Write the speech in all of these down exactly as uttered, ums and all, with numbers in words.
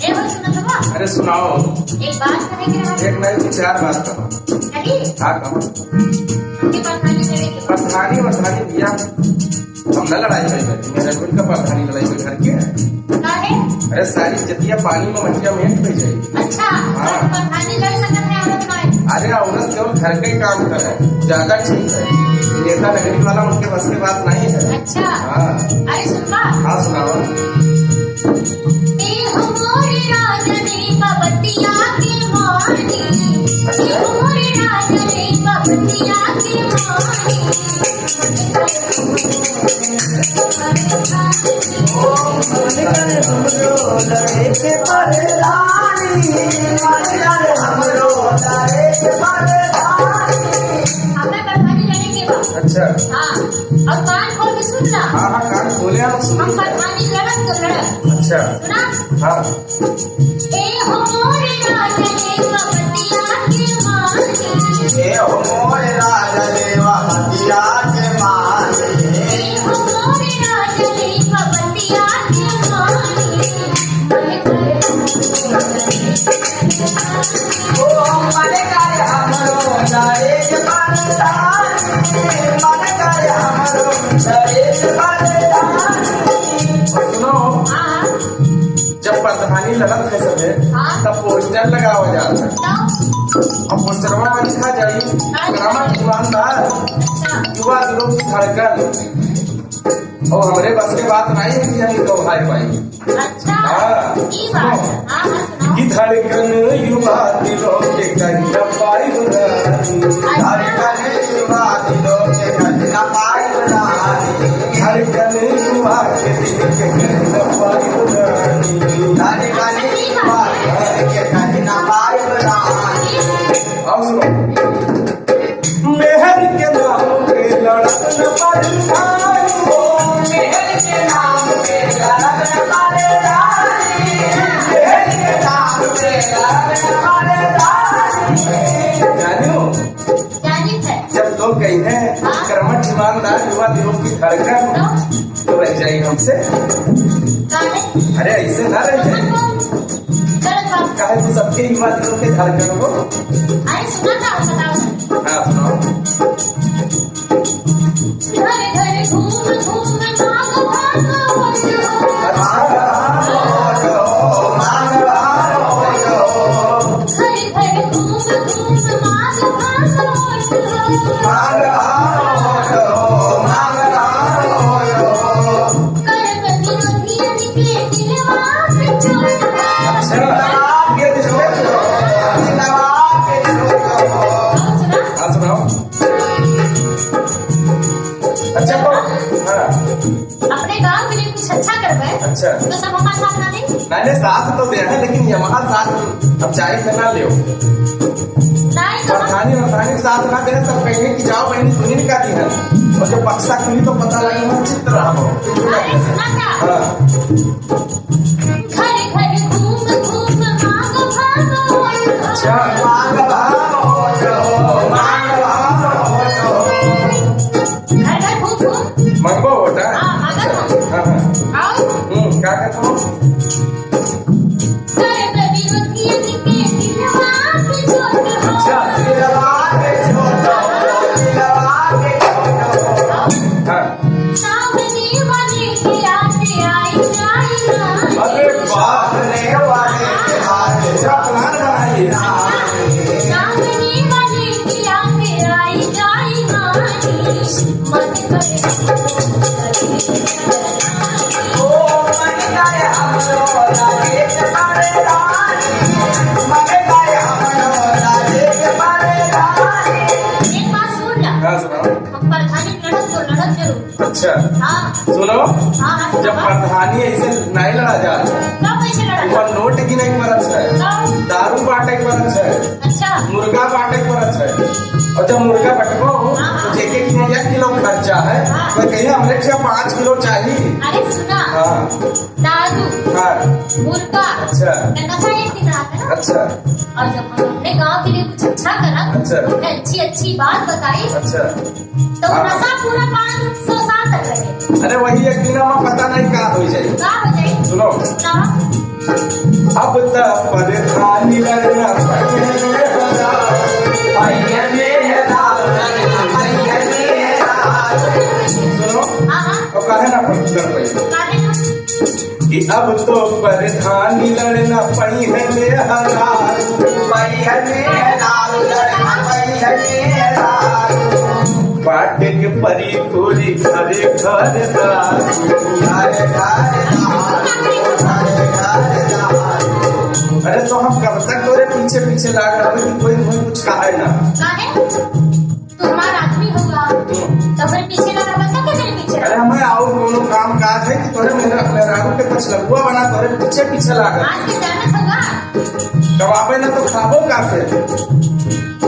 ए हो, सुनत हवा? अरे सुनाओ। एक बात कहे के रहा। एक नहीं, दो चार बात कहो। कही? हाँ, कहो। हमके प्रधानी लड़े के बा। प्रधानी, प्रधानी भैया, हम ना लड़ाई करी घर की। मेरे खुद का प्रधानी लड़ाई में घर के। काहे? अरे सारी जतिया पानी में मटिया में एक हो जाई। अच्छा, हाँ। प्रधानी लड़ सकत है औरत में? अरे औरत केवल घर के काम करे, ज्यादा ठीक है। नेता नगरी वाला उनके बस की बात नहीं है। अच्छा। हाँ। अरे सुनबा? हाँ, सुनाओ। ए हो मोरे राजा रे बबतिया के मानी, ए हो मोरे राजा रे बबतिया के मानी। ओ मन करे हमरो लड़े के परदानी, मन करे हमरो लड़े के परदानी। हमें परदानी लड़े के बा। अच्छा। हाँ। और कान खोल के सुन ला। हाँ, हाँ, कान खोले, हम सुन हम ले। परधानी लड़त तो लड़त। अच्छा। सुना? हाँ। ए हो मोरे राजा देवा बतिया के मानी। ए हो मोरे राजा देवा बतिया के मानी। ए हो मोरे राजा देवा बतिया के मानी। मन करे ओ मन करे हमरो जाए के परदानी, मन करे हमरो जाए के परदानी। सुनो, हाँ। जब परधानी लड़त है सभे, हाँ। तब पोस्टर लगावा जात है। तब? अब पोस्टरवा में लिखा जाई, हाँ। ग्राम ईमानदार, अच्छा। युवा दिलों की धड़कन। और हमरे बस के बात नहीं है कि हम इनको भाई पाई। अच्छा, हाँ। ई बात। हाँ, हाँ, सुनाओ। कि धड़कन युवा दिलों के कहीं न पाई रानी। अच्छा। धड़कन युवा दिलों के कहीं न पाई रानी। धड़कन युवा के दिल के कहीं न पाई रानी। धड़कन युवा के दिल के कहीं न पाई रानी। और सुनो। मेहर के नाम पे लड़त न परधानी। ओ मेहर के नाम पे लड़त न परधानी। मेहर के नाम पे लड़त न परधानी। जानियो, जानित है। जब लोग कही हैं, हाँ। कर्मठ ईमानदार युवा दिलों की धड़कन, तो? तो रह जाई हमसे। काहे? अरे ऐसे ना रह जाई। कहाँ कौन? चलो, चलो। काहे तू सबके युवा दिलों के धड़कन हो? अरे सुना था, बताओ। हाँ, सुनाओ। घर घर घूम घूम मांग भाग होत हो। अच्छा। घर घर घूम घूम मांग भाग होत हो। करब विरोधियन के दिलवा पे चोट हो। अच्छा। और सुना? हाँ, सुनाओ। अच्छा, तो, हाँ। अपने गाँव के लिए कुछ अच्छा करबे, अच्छा। तो सब हमारे साथ ना दे? नहीं, नहीं, साथ तो दे हैं, लेकिन ये हमारा साथ अब चाहे से ना लियो। नहीं, तो हम प्रधानी, प्रधानी साथ ना दे, सब कहेंगे कि जाओ बहनी, सुनी नहीं कहती है। और जब बक्सा खुली तो पता लगे, हम चित्त रहा हो। अरे, सुना क्या? हाँ। घर घर घूम घूम मांग भाग होत हो। अच्छा। मांग भाग होत हो, मांग भाग होत हो। घर घर घूम घूम। मांगबो होत है? हाँ, मांगत हो। हाँ, हाँ। और? हम्म, का कहत हो? करब विरोधियन के दिलवा पे चोट हो। अच्छा। दिलवा पे चोट हो, दिलवा पे चोट हो। हाँ। सामने वाले के आगे आई जाए ना। अरे बाप रे, वाले के आगे। अच्छा, प्लान बनाइए। सामने वाले के आगे आई जाए ना। मन करे ओ मन करे हमरो लागे के परदानी। मन करे हमरो लागे के परदानी। एक बात सुन ना। हाँ, सुनाओ। हम प्रधानी लड़त तो लड़त जरूर। अच्छा। हाँ। सुनो, हाँ, हाँ, जब सुनाओ। प्रधानी ऐसे नहीं लड़ा जा, तब कैसे लड़ा? ऊपर नोट गिने के परत है, तब? दारू बांटे के परत है, अच्छा। मुर्गा बांटे के परत है। और जब मुर्गा बटबो, हाँ, हाँ। तो जेके किने एक किलो खर्चा है, हाँ। तो कहीं हमरे क्या पाँच किलो चाहिए। अरे सुना, हाँ। दारू, हाँ। मुर्गा, अच्छा। का नशा एक दिन रहता है ना? अच्छा। और जब हम अपने गाँव के लिए कुछ अच्छा करा, अच्छा। उन्हें अच्छी अच्छी बात बताई, अच्छा। तो हाँ। नशा पूरा पाँच सौ साल अरे वही एक दिन में पता नहीं का हो जाए। का हो जाए? सुनो। का? अब त परधानी लड़ना पहिले हरा। पहिले हरा, लड़ना पहिले हरा। सुनो। हाँ, हाँ। और काहे ना पढ़, कर पहिले। काहे ना? कि अब तो परधानी लड़ना पहिले हरा। पहिले हरा, लड़ना पहिले हरा। बाटे के परी तोरी घरे घर दारू। अरे तो हम कब तक तोरे पीछे पीछे लाग रहा कि कोई मुझे कुछ कहा है ना? काहे? तू हमार आदमी होगा, हम्म। तो फिर पीछे लाग रहा, बता के मेरे पीछे अरे लाग? हमें और कोनो काम काज है कि तोरे मेरा, मेहरारू के पछलगुआ बना तोरे पीछे पीछे लाग रहा। आज के जानत होगा। कमाबे ना तो खाबो का फिर?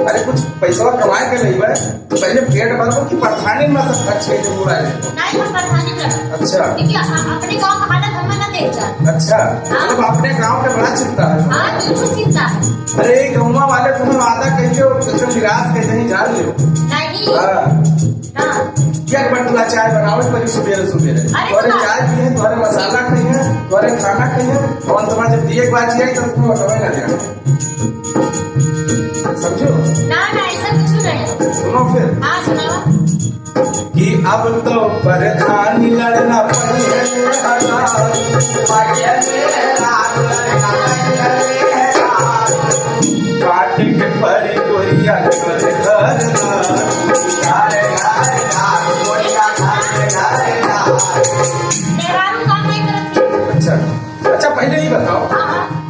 अरे कुछ पैसवा कमाए के लेबे। पहिले पेट भरबो कि परधानी में सब खर्च के जरूर आए। नहीं, हम परधानी लड़ब। अच्छा। क्योंकि अ-, अपने गाँव का हालत हम ना देख जाए। अच्छा। हाँ। मतलब अपने गाँव के बड़ा चिंता है। हाँ, बिल्कुल चिंता है। अरे, ये गौवा वाले तुम्हें वादा कहिए, तो निराश के नहीं जान लियो। नहीं। हाँ। हाँ। क्या बटुआ चाय बनावे पड़ी सुबेरे सुबेरे। अरे तोरे वाह। चाय पिए, तोरे मसाला खाइए, तोरे खाना खाइए, और तुम्हारे जब दिए के बाद जाए, तो तुम्हें बतावे ना जाए। समझो? ना, ना, ऐसा कुछ नहीं। सुनो फिर। हाँ, सुनाओ। कि अब तो परधानी लड़ना पहिले हरा। काटे के परी गोरिया घर घर दारू। मेहरारू काम नहीं करत। अच्छा, अच्छा, पहिले ही बताओ। हाँ, हाँ।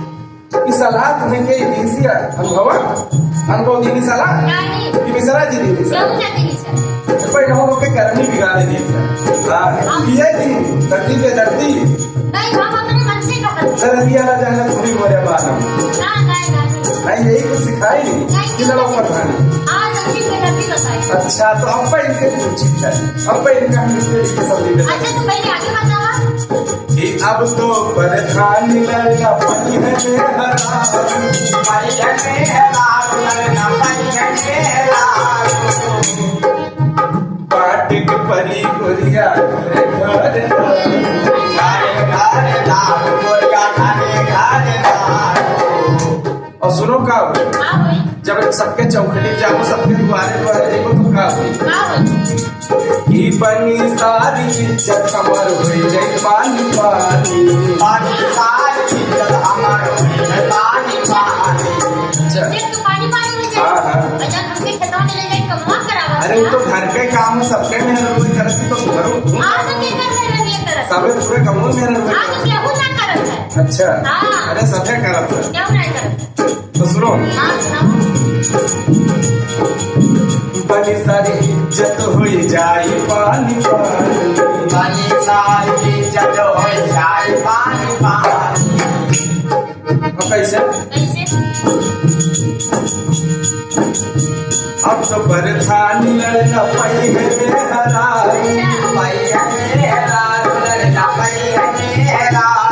ई सलाह तुम्हें के दीन सी है? अनुभवा? अनुभव दीन सलाह? नहीं। ई मिश्रा जी दीन सलाह? केहू ना दीन सलाह। तो भाई, हम लोग के करनी बिगाड़े दीन सलाह। हाँ, हाँ। ये दीन, धरती पे धरती। नहीं, हम अपने मन से कहत। धरती वाला जाने तुम्हें बोले बात हम। ना, नहीं, नहीं। नहीं, यही कुछ सिखाई नहीं। नहीं, कि लड़ाओ नहीं। प्रधान। हाँ, सच्ची पे धरती बताई। अच्छा, तो अब भाई इनके कुछ चीज है। अब भाई इनका हम इसके लिए सब दीन। अच्छा, तो पहले आगे बताओ। कि अब तो परधानी लड़ना पहिले हरा। पहिले हरा, लड़ना पहिले हरा। बाटे के परी गोरिया घर घर दारू। घर घर दारू, गोरिया घर घर दारू। और सुनो का हुई? का हुई? जब सबके चौखटी जाबो, सबके दुआरे दुआरे जाबो तो का हुई? का हुई? ई बनी सारी इज्जत हमार होई जाई पानी पानी। बनी सारी इज्जत हमार होई जाई पानी पानी। अच्छा। देख तू पानी पानी हो जाए। हाँ, हाँ। और जब हमके खेतवा में ले जाए कमवा करावा अरे वो तो घर के काम है, सबके मेहनत कोई करत थी तो घरों घूम। हाँ, तो के कर मेहनत ये करत? सबे पूरे कमवा मेहनत कोई हाँ, तो करत। केहू ना करत है। अच्छा। हाँ। अरे सभे करत है। केहू ना करत है। तो सुनो। हाँ, सुनाओ। बनी सारी इज्जत होई जाई पानी पानी। बनी सारी इज्जत होई जाई पानी पानी। अब कैसे? कैसे? अब तो परधानी लड़ना पहिले हरा। पहिले हरा, लड़ना पहिले हरा।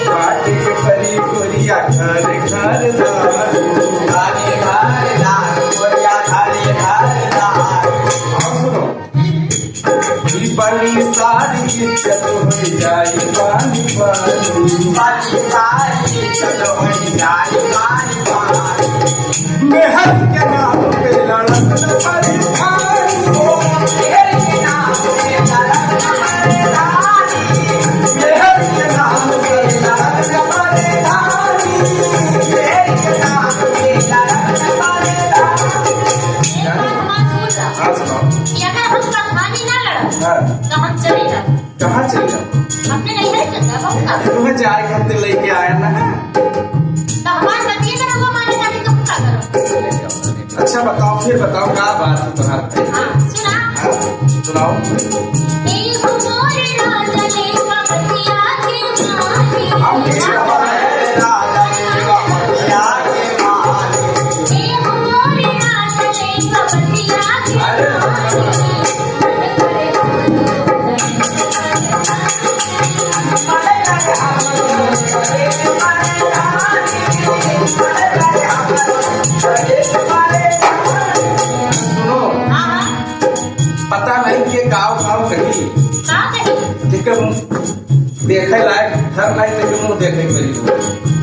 काटे के परी गोरिया घर घर दारू। घर घर दारू, गोरिया घर घर दारू। अब सुनो। ई बनी सारी इज्जत होई जाई पानी पानी। बनी सारी इज्जत होई जाई पानी पानी। मेहर के नाम पे लड़त न पड़ी भाई। मेहर के नाम पे लड़त न पड़ी भाई। मेहर के नाम पे लड़त न पड़ी भाई। मेहर के नाम पे लड़त न पड़ी भाई। एक बात हमार सुन ला। हाँ, सुनाओ। कि अगर हम परधानी ना लड़ब, हाँ। तो हम चले जाब। कहाँ चले जाब? अपने नैहर चले जाब, हम का? तुम्हें जाए खातिर लेके आया ना। तो हमार बतिया का रउआ माने जाने तो हम का करब? अच्छा बताओ, फिर बताओ, का बात है तुम्हारे? हाँ, सुना। हाँ, सुनाओ। ए हो मोरे राजा ले बतिया के मारे। हम के राजा ले बतिया के मारे। ए हो मोरे राजा ले बतिया के मारे। सुनो, हाँ, हाँ। पता नहीं के गाँव गाँव कहीं लायक घर नहीं, लेकिन मुँह देखे के पड़ी।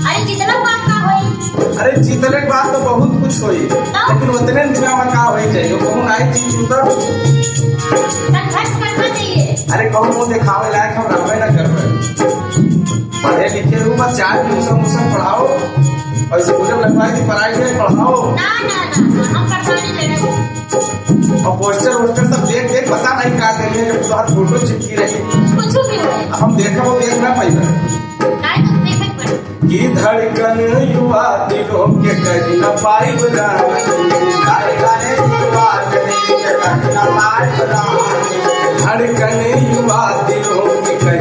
अरे, जितना बात का होई? अरे, जितने के बाद तो बहुत कुछ होई, तो? लेकिन उतने में का होई जाई? वो कहूँ नहीं जीत उतर। संघर्ष करना चाहिए। अरे, कहूँ मुँह दिखावे लायक हम रहबे ना करबे। पढ़े लिखे हो, बस चाहे ट्यूशन व्यूशन पढ़ाओ और स्कूल में लगवाई थी, पढ़ाई के पढ़ाओ। ना, ना, ना, ना, हम परेशानी ले रहे हैं। और पोस्टर वोस्टर सब देख देख पता नहीं का देलिए, जब तुम्हारा फोटो चिपकी रही। कुछ भी हो। हम देखा वो देख ना पाई। नहीं तो देखे पड़े। कि धड़कन युवा दिलों के कहीं ना पाइब रानी। धड़कन युवा दिलों के कहीं ना पाइब रानी। धड़कन युवा दिलों के कहीं